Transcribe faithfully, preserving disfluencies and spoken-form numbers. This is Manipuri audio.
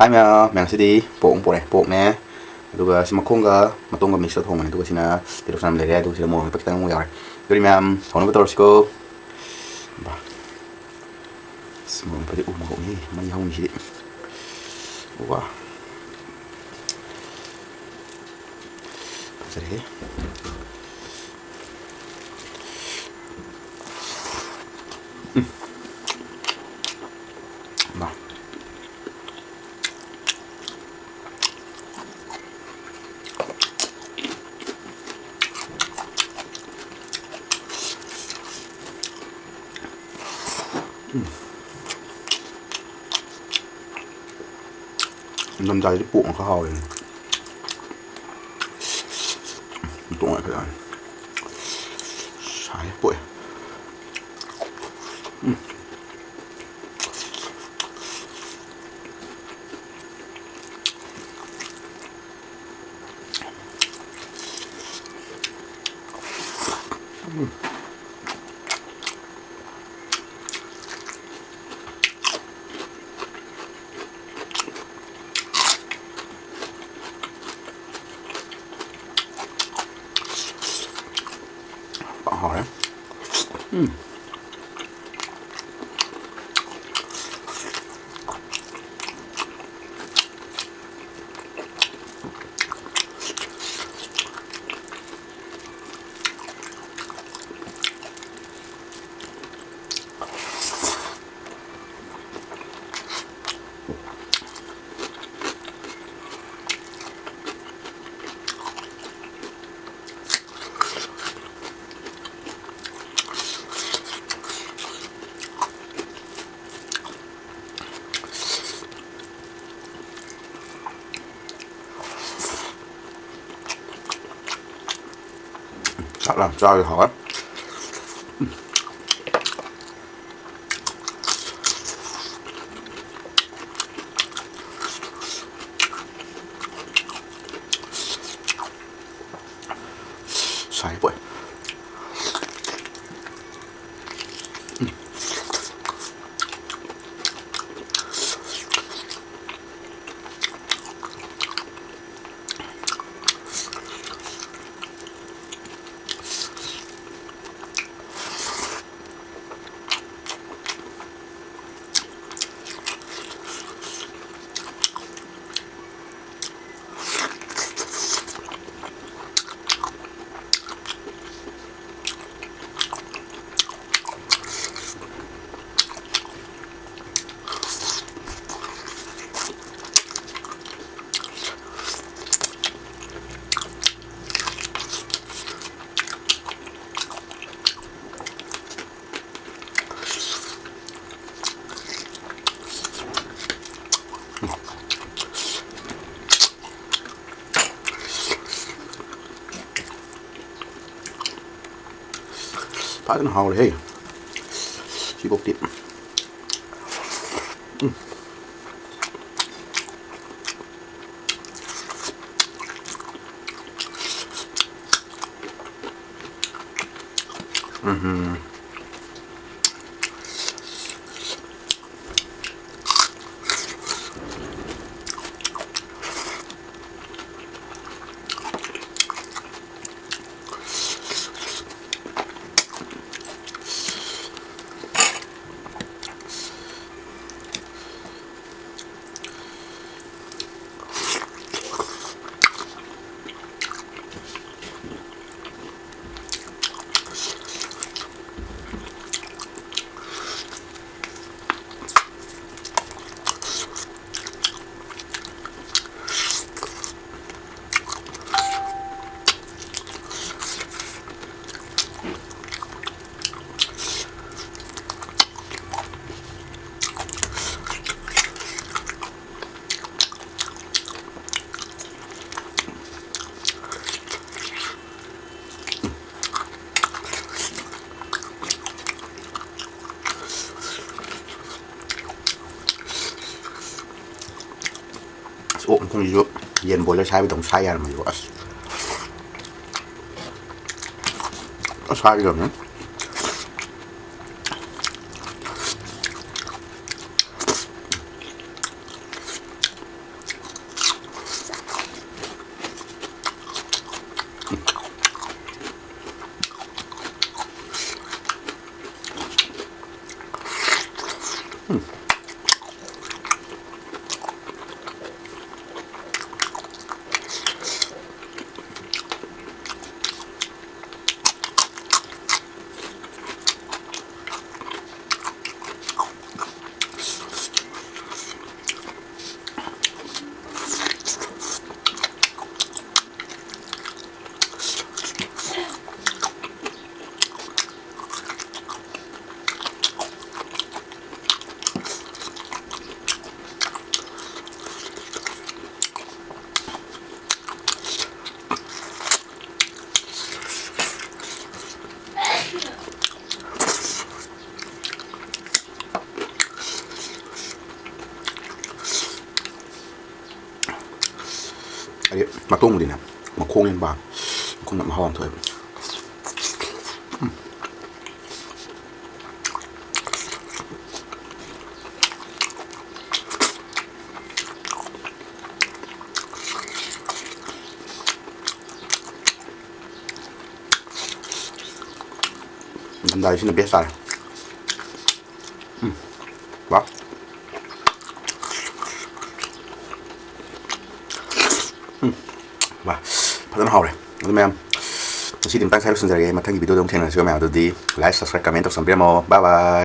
ꯍꯥꯏ ꯃꯌꯥꯝ, ꯃꯌꯥꯝ, ꯁꯤꯗꯤ ꯄꯣꯛ ꯑꯃ ꯄꯣꯔꯛꯑꯦ, ꯄꯣꯛꯅꯦ꯫ ꯑꯗꯨꯒ ꯁꯤ ꯃꯈꯣꯡꯒ ꯃꯇꯣꯡꯒ ꯃꯤꯛꯁꯇ ꯊꯣꯡꯕꯅꯦ꯫ ꯑꯗꯨꯒ ꯁꯤꯅ ꯇꯤꯜꯍꯧ ꯆꯅꯝ ꯂꯩꯔꯦ꯫ ꯑꯗꯨꯒ ꯁꯤꯗ ꯃꯣꯔꯣꯛ ꯃꯦꯠꯄ ꯈꯤꯇꯪ ꯑꯃꯨꯛ ꯌꯥꯎꯔꯦ꯫ ꯑꯗꯨꯗꯤ ꯃꯌꯥꯝ, ꯍꯧꯅꯕ ꯇꯧꯔꯁꯤꯀꯣ꯫ ꯕꯥ꯫ ꯑꯁ, ꯃꯣꯔꯣꯛ ꯃꯦꯠꯄꯗꯤ ꯎ ꯃꯣꯔꯣꯛꯅꯤ, ꯃꯩ ꯍꯧꯅꯤꯁꯤꯗꯤ꯫ ꯋꯥ꯫ ꯐꯖꯔꯦꯍꯦ꯫ ꯎꯝ꯫ ꯃꯥ꯫ ꯎꯝ꯫ ꯏꯪꯊꯝꯊꯥꯗꯗꯤ ꯄꯣꯛꯅ ꯈꯔ ꯍꯥꯎꯋꯦ꯫ ꯇꯣꯡꯉꯦ ꯐꯖꯅ꯫ ꯁꯥꯏ ꯄꯣꯛꯑꯦ꯫ ꯎꯝ꯫ ꯍꯥꯎꯔꯦ꯫ ꯎꯝ꯫ ꯆꯥꯛ ꯌꯥꯝ ꯆꯥꯕꯗꯤ ꯍꯥꯎꯋꯦ꯫ ꯁꯥꯏ ꯄꯣꯛꯑꯦ꯫ ꯐꯖꯅ ꯍꯥꯎꯔꯦꯍꯦ ꯁꯤꯕꯣꯛꯇꯤ꯫ ꯎꯝ꯫ ꯎꯝ꯫ ꯑꯁ, ꯑꯣꯛ ꯃꯈꯣꯡꯁꯤꯁꯨ ꯌꯦꯟ ꯕꯣꯏꯂꯔ ꯁꯥꯏꯕꯗꯧꯅ ꯁꯥꯏ ꯌꯥꯔꯝꯃꯗꯤꯀꯣ꯫ ꯑꯁ, ꯑꯁ, ꯁꯥꯏꯒꯗꯕꯅꯤ꯫ ꯍꯥꯏꯗꯤ ꯃꯇꯣꯡꯕꯨꯗꯤꯅꯦ, ꯃꯈꯣꯡ ꯍꯦꯟꯅ ꯄꯥꯝꯃꯦ꯫ ꯃꯈꯣꯡꯅ ꯃꯍꯥꯎ ꯑꯃ ꯊꯣꯛꯑꯦꯕ꯫ ꯎꯝ꯫ ꯏꯪꯊꯝꯊꯥꯒꯤ ꯁꯤꯅ best ꯇꯥꯔꯦ꯫ ꯎꯝ꯫ ꯋꯥ꯫ ꯎꯝ꯫ ꯋꯥ꯫ ꯐꯖꯅ ꯍꯥꯎꯔꯦ꯫ ꯑꯗꯨ ꯃꯌꯥꯝ, ꯉꯁꯤꯗꯤ ꯃꯇꯥꯡ ꯁ꯭ꯋꯥꯏꯗ ꯂꯣꯏꯁꯤꯟꯖꯔꯒꯦ꯫ ꯃꯊꯪꯒꯤ video ꯗ ꯑꯃꯨꯛ ꯊꯦꯡꯅꯔꯁꯤꯀꯣ ꯃꯌꯥꯝ꯫ ꯑꯗꯨꯗꯤ like, subscribe, comment ꯇꯧꯁꯟꯕꯤꯔꯝꯃꯣ꯫ Bye bye꯫